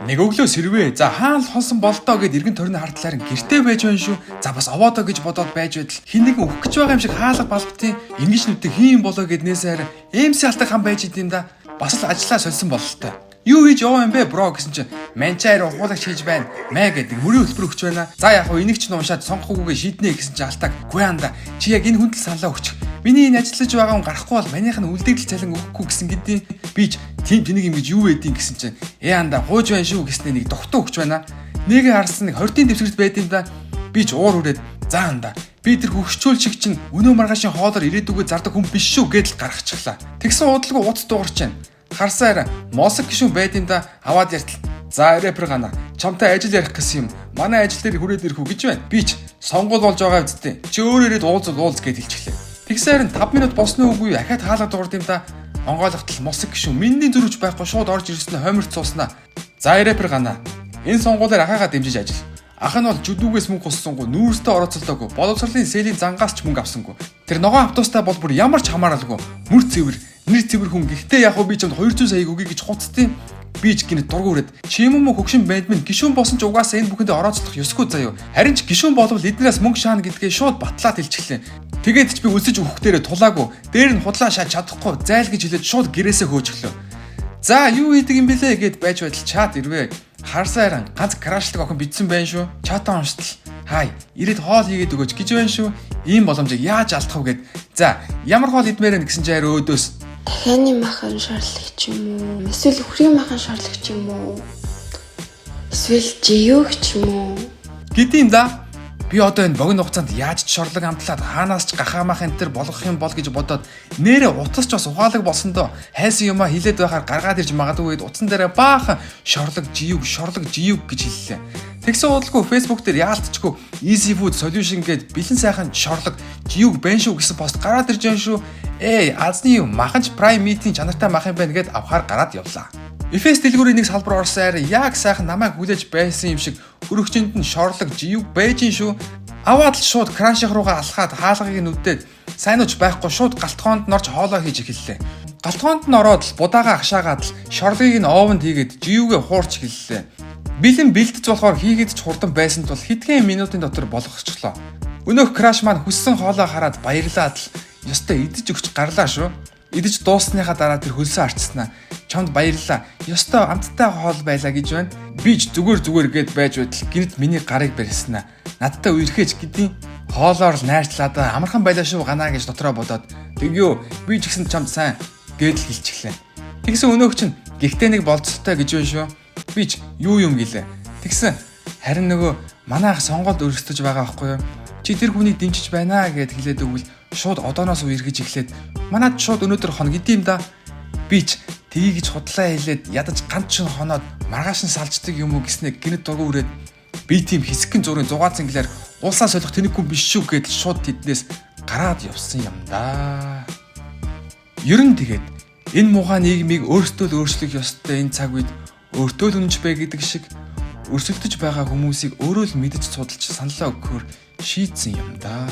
Нэг өглөө сэрвээ. За хаан л хонсон болдоо гэд эргэн тойрны хардлаар гэртээ байж байна шүү. За бас овоодоо гэж бодоод байж байтал хин нэгэн өгөх гэж байгаа юм шиг хаалга балбтын ингэж нүдэ хин юм болоо гэд нээсээр MC алдаг хам байж идэм да. Бас л ажиллаа сольсон бололтой. Юу хийж яваа юм бэ бро гэсэн чинь манчаар ухуулагч хийж байна. Мэ гэдэг мөрийн хөтөлбөр өгч байна. За яг хуу энийг ч уншаад сонгохгүйгээ шийднэ гэсэн чинь алтаг. Гүй анда чи яг энэ хүндэл саналаа өгчих. Миний энэ ажиллаж байгаа хүн гарахгүй бол манийх нь үлдэгдэл цалин өгөхгүй гэсэн гэдیں۔ Би ч тийм тэнэг юм гэж юу байдیں гэсэн чинь анда гууж байна шүү гэснээр нэг тогтоо өгч байна. Нэгэ харсан нэг 20-ын дэвсгэрт байд юм да. Би ч уур хүрээд за анда би тэр хөгшчүүл шиг чинь өнөө маргаашийн хоолоор ирээдүгөө зардаг хүн биш шүү гэдэл гаргачихлаа. Тэгсэн удалгүй утас дуугарч байна. Харсаар мосог гişүн байд юм да аваад ярьтал. За рэпер гана чамтай ажил ярих гэсэн юм. Манай ажил дээр хүрээд ирэх үү гэж байна. Би ч сонгуул болж байгаа үсттэй. Чи өөр ирээд уулзвал уулз гэж хэлчихлээ. Тэгсээр нь 5 минут болсон үгүй ахаад хаалга дуурд юм да. Онгойлготол мосог гişүн миний зөрүүч байхгүй шууд орж ирсэн нь хомирт сууснаа. За рэпер гана энэ сонгуулиар ахаагаа дэмжиж ажил. Ах нь бол жүдүүгээс мөнгө хоссонгүй, нүүрстэй орооцолдоогүй, боловсролын сээлийн зангаас ч мөнгө авсангүй. Тэр ногоон автобустай бол бүр ямар ч хамааралгүй. Мөр цэвэр, нэр цэвэр хүн. Гэхдээ яг хөө би чамд 200 саяг өгье гэж хуцтیں۔ Би ч гинэ дургу үрээд чи юм уу хөгшин банд минь гişүн болсон ч угаасаа энэ бүхэндээ орооцолдох ёсгүй заяо. Харин ч гişүн болвол эднээс мөнгө шаана гэдгээ шууд батлаад хэлчихлээ. Тэгээд ч би өлсөж өгөх дээрээ тулаагүй. Дээр нь худлаа шааж чадахгүй зайл гэж хэлээд шууд гэрээсээ хөөжглөө. За юу хийдэг юм бэлээ гэд байж байтал чат ирвэ. Харсаар ганц крашлаг охин бичсэн байх шүү. Чатаа унштал. Хай, ирээд хоол хийгээд өгөөч гэж байна шүү. Ийм боломжийг яаж алдах вэ гэд. За, ямар хоол идмээр байна гэсэн чинь харин өөдөөс Дахианы махан шорлог ч юм уу? Эсвэл үхрийн махан шорлог ч юм уу? Эсвэл жиёг ч юм уу? Гэдэм да. Би одоо энэ богино хугацаанд яаж ч шорлог амтлаад хаанаас ч гахаамах энэ төр болгох юм бол гэж бодоод нэрэ утас ч бас ухаалаг болсон доо. Хайсан юмаа хилээд байхаар гаргаад ирж магадгүй гээд утсан дээрээ баахан шорлог жиюг шорлог жиюг гэж хэллээ. Тэгсэн удалгүй Facebook дээр яалтчгүй Easy Food Solution гээд бэлэн сайхан шорлог жиюг байна шүү гэсэн пост гараад ирж байна шүү. Эй, азны юм маханч Prime Meat-ийн чанартай мах юм байна гэд авахар гараад явлаа. Эфес дэлгүүрийн нэг салбар орсон арай яг сайхан намайг хүлээж байсан юм шиг хөрөгчөнд нь шорлог жиюг байж ин шүү. Аваад л шууд кранших руугаа алхаад хаалгыг нүдээд сайн уч байхгүй шууд галтгоонд норж хоолоо хийж эхэллээ. Галтгоонд нь ороод л будаага агшаагаад л шорлогийг нь овонд хийгээд жиюгээ хуурч эхэллээ. Бэлэн бэлдэж болохоор хийгээд ч хурдан байсан тул хэдхэн минутын дотор болгочихлоо. Өнөөх краш маань хүссэн хоолоо хараад баярлаад л ёстой идэж өгч гарлаа шүү. Идэж дуусныхаа дараа тэр хөлсөө арчснаа. Чамд баярлалаа. Ёстой амттай хоол байлаа гэж байна. Би ч зүгээр зүгээр гэд байж байтал гинэт миний гарыг барьснаа. Надтай үерхээч гэдیں۔ Хоолоор л найрчлаа да амархан байлаа шүү ганаа гэж дотроо бодоод тэгё би ч гэсэн чамд сайн гээд л хэлчихлээ. Тэгсэн өнөөх чинь гихтээ нэг болцолтой гэж байна шүү. Би ч юу юм гэлээ. Тэгсэн харин нөгөө манай ах сонгуульд өрсөдөж байгаа байхгүй юу? Чи тэр хүнийг дэмжиж байна гэд хэлээд өгвөл шууд одооноос үерхэж эхлээд манад шууд өнөөдөр хоног идэм да. Би ч тгий гэж худлаа хэлээд ядаж ганц шин хоноод маргааш нь салждаг юм уу гэснээр гинэт дургу үрээд би тийм хэсэгхэн зургийн зугаа цэнгэлээр улсаа солих тэнэг хүн биш шүү гэдэл шууд тэднээс гараад явсан юм да. Ер нь тэгээд энэ муухай нийгмийг өөрсдөө л өөрчлөх ёстой энэ цаг үед өөртөө л үнэнч бай гэдэг шиг өрсөлдөж байгаа хүмүүсийг өөрөө л мэдэж судалж саналаа өгөхөөр шийдсэн юм да.